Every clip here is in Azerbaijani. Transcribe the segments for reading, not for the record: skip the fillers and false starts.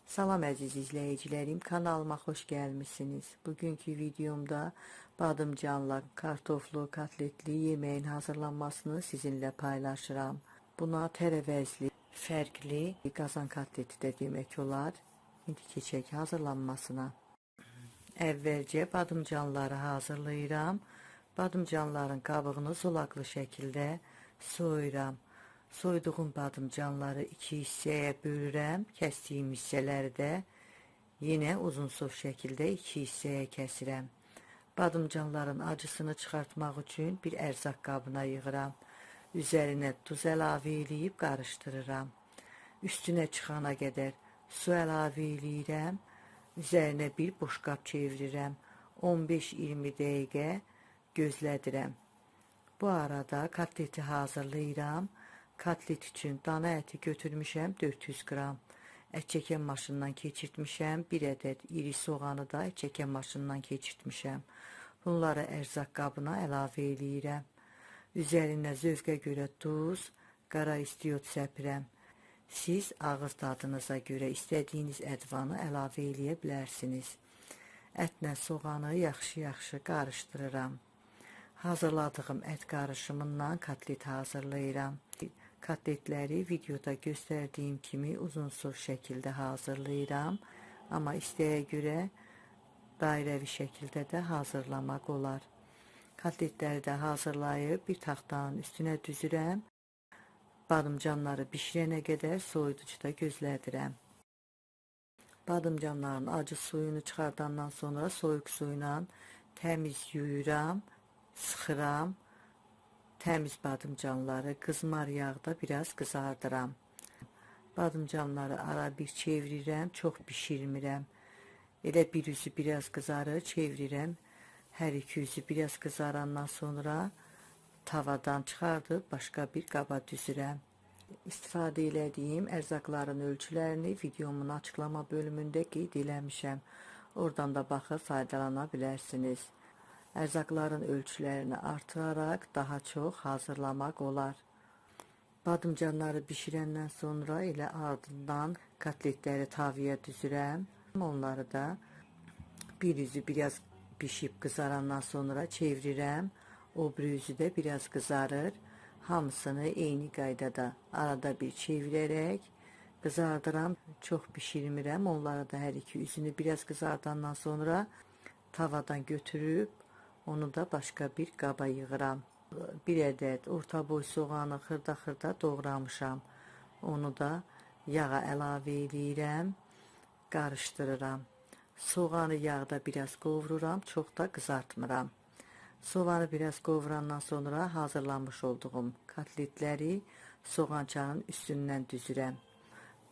Salam əziz izləyicilərim, kanalıma xoş gəlmisiniz. Bugünkü videomda badımcanla kartoflu, kotletli yeməyin hazırlanmasını sizinlə paylaşıram. Buna tərəvəzli, fərqli qazan kotleti də demək olar. İndi keçək hazırlanmasına. Əvvəlcə badımcanları hazırlayıram. Badımcanların qabığını zolaqlı şəkildə soyuram. Soyduğum badımcanları iki hissəyə bölürəm. Kəsdiyim hissələri də yenə uzunsov şəkildə iki hissəyə kəsirəm. Badımcanların acısını çıxartmaq üçün bir ərzaq qabına yığıram. Üzərinə duz əlavə eləyib qarışdırıram. Üstünə çıxana qədər su əlavə eləyirəm. Üzərinə bir boşqab çevirirəm. 15-20 dəqiqə gözlədirəm. Bu arada kotleti hazırlayıram. Kotlet üçün dana əti götürmüşəm 400 qram. Ət çəkən maşından keçirtmişəm. Bir ədəd iri soğanı da ət çəkən maşından keçirtmişəm. Bunları ərzaq qabına əlavə eləyirəm. Üzərinə zövqə görə duz, qara istiot səpirəm. Siz ağız dadınıza görə istədiyiniz ədvanı əlavə eləyə bilərsiniz. Ətlə soğanı yaxşı-yaxşı qarışdırıram. Hazırladığım ət qarışımından kotlet hazırlayıram. Kotletləri videoda göstərdiyim kimi uzunsov şəkildə hazırlayıram. Amma istəyə görə dairəvi şəkildə də hazırlamaq olar. Kotletləri də hazırlayıb bir taxtanın üstünə düzürəm. Badımcanları bişirənə qədər soyuducuda gözlədirəm. Badımcanların acı suyunu çıxardandan sonra soyuq suyla təmiz yuyuram, sıxıram. Təmiz badımcanları qızmar yağda biraz qızardıram. Badımcanları ara bir çevirirəm, çox bişirmirəm. Elə bir üzü biraz qızarır, çevirirəm. Hər iki üzü biraz qızarandan sonra tavadan çıxardıb başqa bir qaba düzürəm. İstifadə elədiyim ərzaqların ölçülərini videomun açıqlama bölümündə qeyd eləmişəm. Oradan da baxıb faydalana bilərsiniz. Ərzaqların ölçülərini artıraraq daha çox hazırlamaq olar. Badımcanları bişirəndən sonra elə ardından kotletləri tavaya düzürəm. Onları da bir üzü biraz bişib qızarandan sonra çevirirəm. O biri üzü də biraz qızarır. Hamısını eyni qaydada arada bir çevirərək qızardıram. Çox bişirmirəm. Onları da hər iki üzünü biraz qızardandan sonra tavadan götürüb onu da başqa bir qaba yığıram. Bir ədəd orta boy soğanı xırda-xırda doğramışam. Onu da yağa əlavə eləyirəm, qarışdırıram. Soğanı yağda biraz qovururam, çox da qızartmıram. Soğanı biraz qovurandan sonra hazırlamış olduğum kotletləri soğançanın üstündən düzürəm.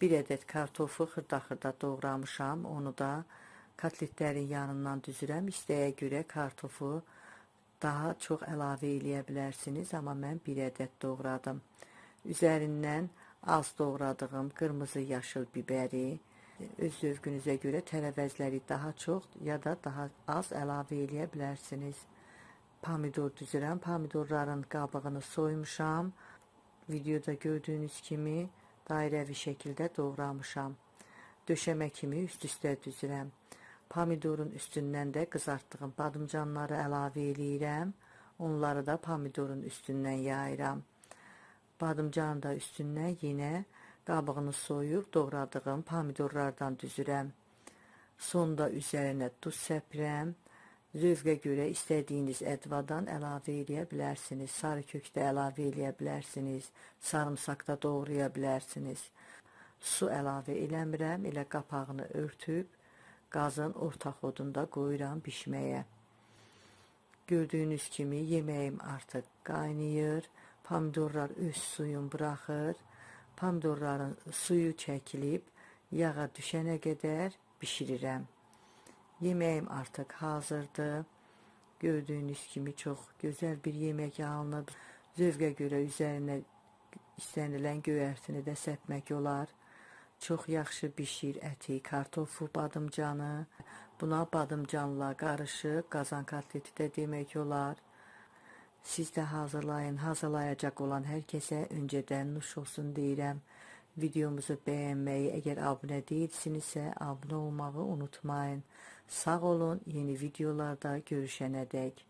Bir ədəd kartofu xırda-xırda doğramışam, onu da kotletlərin yanından düzürəm. İstəyə görə kartofu daha çox əlavə eləyə bilərsiniz, amma mən bir ədəd doğradım. Üzərindən az doğradığım qırmızı yaşıl bibəri, öz zövqünüzə görə tərəvəzləri daha çox ya da daha az əlavə eləyə bilərsiniz. Pomidor düzürəm. Pomidorların qabığını soymuşam. Videoda gördüyünüz kimi dairəvi şəkildə doğramışam. Döşəmə kimi üst-üstə düzürəm. Pomidorun üstündən də qızartdığım badımcanları əlavə eləyirəm. Onları da pomidorun üstündən yayıram. Badımcanın da üstündən yenə qabığını soyub doğradığım pomidorlardan düzürəm. Sonda üzərinə duz səpirəm. Zövqə görə istədiyiniz ədvadan əlavə eləyə bilərsiniz. Sarı kök də əlavə eləyə bilərsiniz. Sarımsaq da doğraya bilərsiniz. Su əlavə eləmirəm. Elə qapağını örtüb qazın orta xodunda qoyuram bişməyə. Gördüyünüz kimi yeməyim artıq qaynayır. Pomidorlar öz suyunu buraxır. Pomidorların suyu çəkilib yağa düşənə qədər bişirirəm. Yeməyim artıq hazırdır. Gördüyünüz kimi çox gözəl bir yemək alınıb. Zövqə görə üzərinə istənilən göyərtini də səpmək olar. Çox yaxşı bişir əti, kartofu, badımcanı. Buna badımcanla qarışıq qazan kotleti də demək olar. Siz də hazırlayın. Hazırlayacaq olan hər kəsə öncədən nuş olsun deyirəm. Videomuzu bəyənməyi, əgər abunə deyilsinizsə, abunə olmağı unutmayın. Sağ olun, yeni videolarda görüşənədək.